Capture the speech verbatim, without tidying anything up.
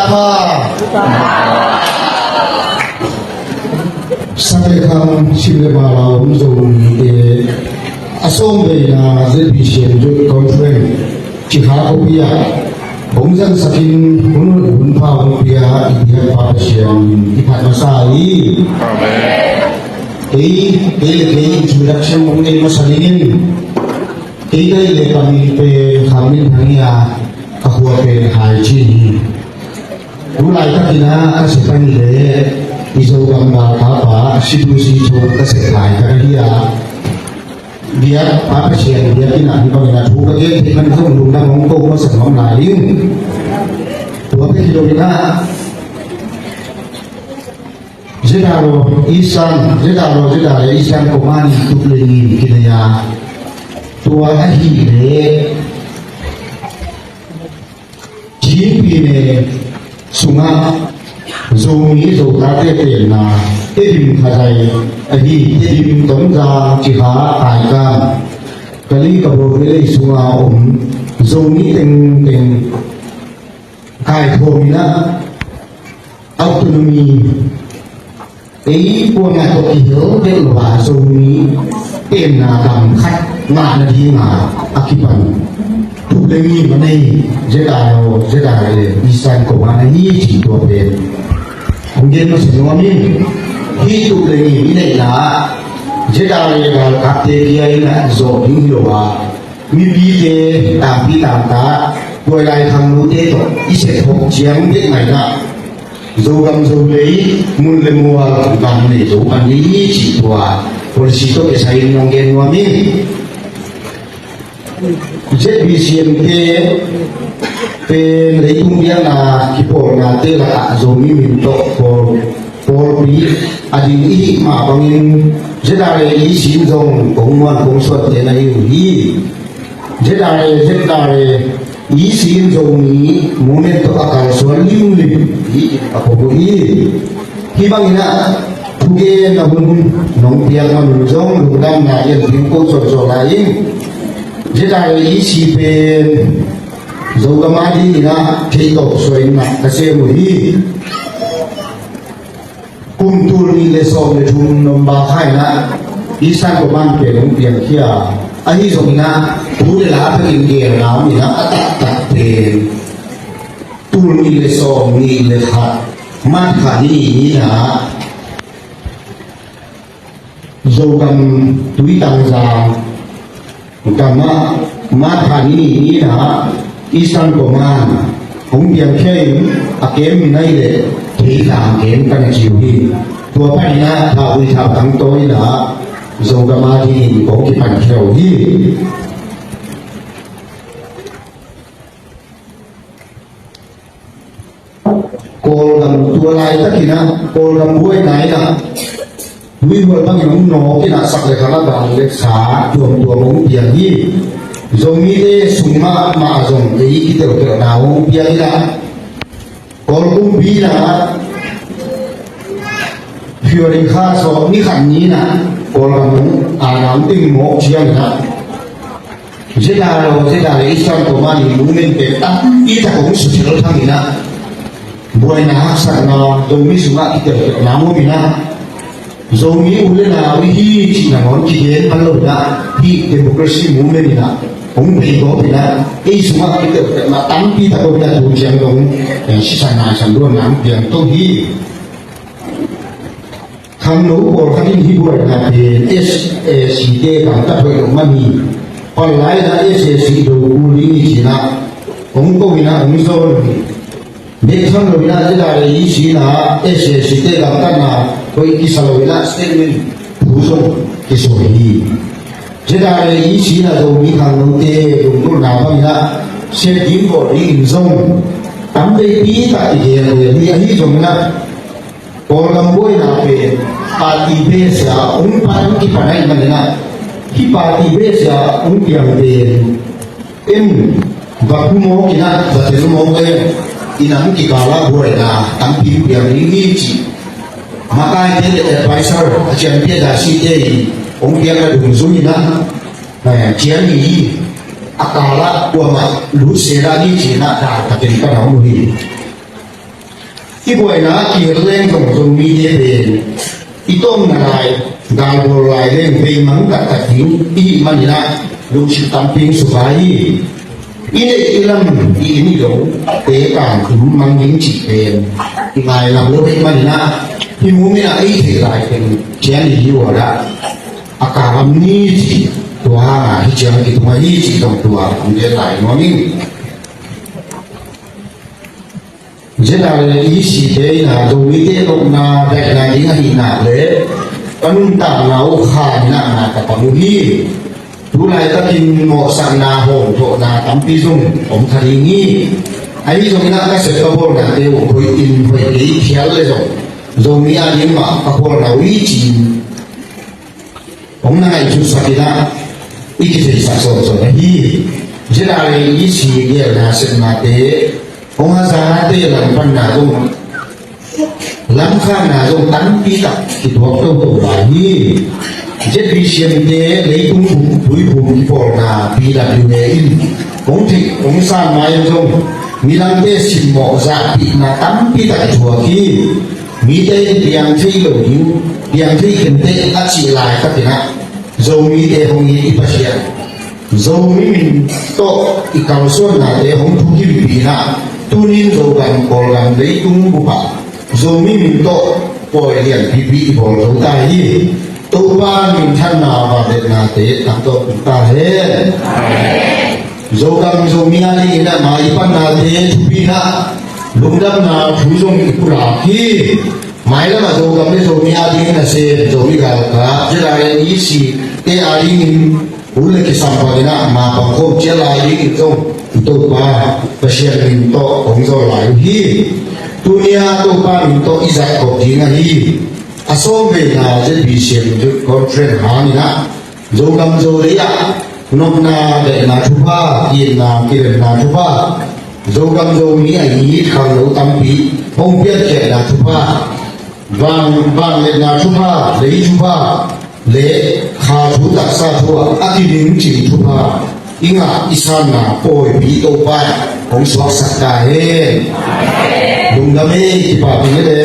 Kha. Satekhang Sim le Mala om Zomite a sawmveina Z B C M Youth Conference Cikha khuapi ah hong zangsakin hun hoih hun pha hong pia i biak Pa Pasian in i phat masa hi. Amen. Kei, kei le kei introduction hong nei masa dingin, kei ka hih leh ka min pen Kham Min Thang hi a, ka khua pen Hai Chin hi. Tu laitakin ah ka sep ahih leh i Zogam galkappa C two C two ka sep laitak ahi a, biak Pa Pasian biakinn ah hih bangin a thu ka gen theih man zong lungdam hong ko masa nuam lai ing. Tua bek hi lo in ah, Z R O Eastern, Z R O, Z R A Eastern Command in tup le ngim kinei a, tua ahih leh thingpine sungah Zomi Zotate tenna Tedim khazai ahi, Tedim, Tonzang, Cikha, Kaikang, Kali, Kabaw Valley sungah om Zomi tengteng kaithuam in ah autonomy, ei kuamah tawh kihel tel lo a Zomi tenna gam khat ngah nading a a kipan tup le ngim a nei Z R O, Z R A Eastern Command ahi cih tua pen hong gen masa nuam ing. Hih tup le ngim i neihna ah Z R A galkapte kia in ah zawh ding hi lo a, mipite tangpi tangta, tuailai khangnote tawh i sep hawk ciang bek mah in ah Zogam Zolei mun le mual gam nei zo pan ding hi cih tua policy tawh kisai in hong gen nuam ing. Z B C M te pen leitung biakna kipawlnate lakah Zomi min tawh pawl, pawlpi a ding i hih mah bangin Z R A E C in zong kong muan kong suante na hi uh hi. Z R A, Z R A E C in Zomi movement tawh a kalsuan limlim hi a pom uh hi. Hih bangin ah thugenna hun nong piak man un zong lungdamna lianpi ko zawhzawh lai ing. Z R A E C pen Zogam a dingin ah theitawp suaina ka sem uh hi. Kum tul nih le sawm le thum November kha in ah Eastern Command pen hong piangkhia. Ahi zongin ah thu le la pekin gelna om in ah a taktak pen tul nih le sawm nih le khat March kha ni ni in ah Zogam Tuitangzang gamah March kha ni ni in ah Eastern Command hong piangkhia in a camp min ahih leh Theitang camp ka na ci uh hi. Tua panin ah Thaugui Thautang tawi in ah Zogam a dingin kong kipankhia uh hi. Kawlgam tua laitakin ah Kawlgam buaina in ah tuihual bangin hong nawk in ah sak le khala dan le sa tuamtuam hong piang hi. Zomite sung mahmah zong ei kiteltelna hong piang in ah Kawl kumpi in ah February kha sawm ni khat ni in ah Kawlgam hong ana hong teng mawk ciangin ah Z R O, Z R A Eastern Command in movement pen tampi tak hong suthel thang in ah buaina haksatna Zomi sungah kiteltelna om in ah Zomi u le nau i hi cih nangawn kigen pan lo in ah hih democracy movement in ah hong beigawp in ah ei sungah kiteltelna tampi tak om in ah tu ciang dong, eh, sisan naisan luanna hong piang to hi. Khangno pawlkhat in hih buaina pen S A C te gamtat hoih lo man hi. Pal lai in ah S A C do kul ding hi ci in ah hong ko in ah hong zawn hi. Bek tham lo in ah Z R A E C in ah S A C te gamtatna hoih kisa lo in ah statement thu zong kisuah hi. Z R A E C in ah Zomi khangnote lunggulhna bang in ah sep ding bawl ding in zong tam veipi tak kigel hi. Ahi zongin ah Kawlgam buaina pen party base a hong pan, hong kipan ahih manin ah hih party base a hong piang pen en va phu mawk in ah va tel mawk le in ah hong kikal ah buaina tampi hong piang ding hi cih makaite le advisor a ciampi a dasite in hong piakna dungzui in ah, eh, ciam hi. A kal ah kuamah lut se dah ni ci in ah dan takin ka na hong uh hi. I buaina kihel leng zong Zomite pen i tomna lai, galbawl lai leng beimang taktak ding i hih manin ah lungsim tampi hong suak hi. I neih i lam i inn i lote tangthu mang ding cih pen i ngainat lo ahih manin ah hih mumin ah ei theih lai teng cian i hi uh a, a kang am ni cih tua hangah hih ciang kitung ahi cih zong tua hong gen lai nuam ing. Zia leh i site in ah Zomite nopna daihna ding ahih nak leh ka nuntakna uh kha in ah na ka pang uh hi. Tu laitakin mawhsakna, hawmthawhna tampi zong om kha ding hi. Ahi zongin ah ka sep ka bawlnate uh hoih in hoih kei phial leh zong Zomi a ding mah ka bawlna uh hi ci-in hong na ngaihsutsak in ah i kitheisak sawnsawn ahi. Zia leh i si gelna sepnate hong hazate langpanna zong, lamkhanna zong tampi tak kituak toto lai hi. Z B C M te leitung tuiphum kipawlna P W A in hong theih hong san mai-in zong midangte simmawh zahpihna tampi tak kituak hi. Mite in piang thei lo ding, piang thei kei teh a cih laitakin ah Zomite hong it i Pasian, Zomi min tawh i kalsuannate hong thukimpih in ah tunin Zogam Kawlgam leitung bup ah Zomi min tawh pawi lianpipi i bawl zo ta hi. Topa minthanna vangliatnate tangtawn tung ta hen. Zogam Zomi a dingin ah mai pannate thupi in ah lungdamna thu zong i pulak hi. Mailam ah Zogam le Zomi a dingin ah sem Zomi galkap, zia leh i site a dingin ul le kisam bangin ah ma pangkhawm ciat lai dingin zong Topa Pasian min tawh hong zawl lai uh hi. Tuni a Topa min tawh i zat kop ding ahi. A sawm veina Z B C M Youth Conference hangin ah Zogam Zolei ah nopna daihna thupha, itna kilemna thupha, Zogam Zomi a it khangno tampi hong piankhiatna thupha, vang, vangliatna thupha, lei thupha le kha thu taksa thu ah a kiding cing thupha i ngah i sanna pawipi Topa in hong suaksak ta hen. Lungdam e, kipapi hi le.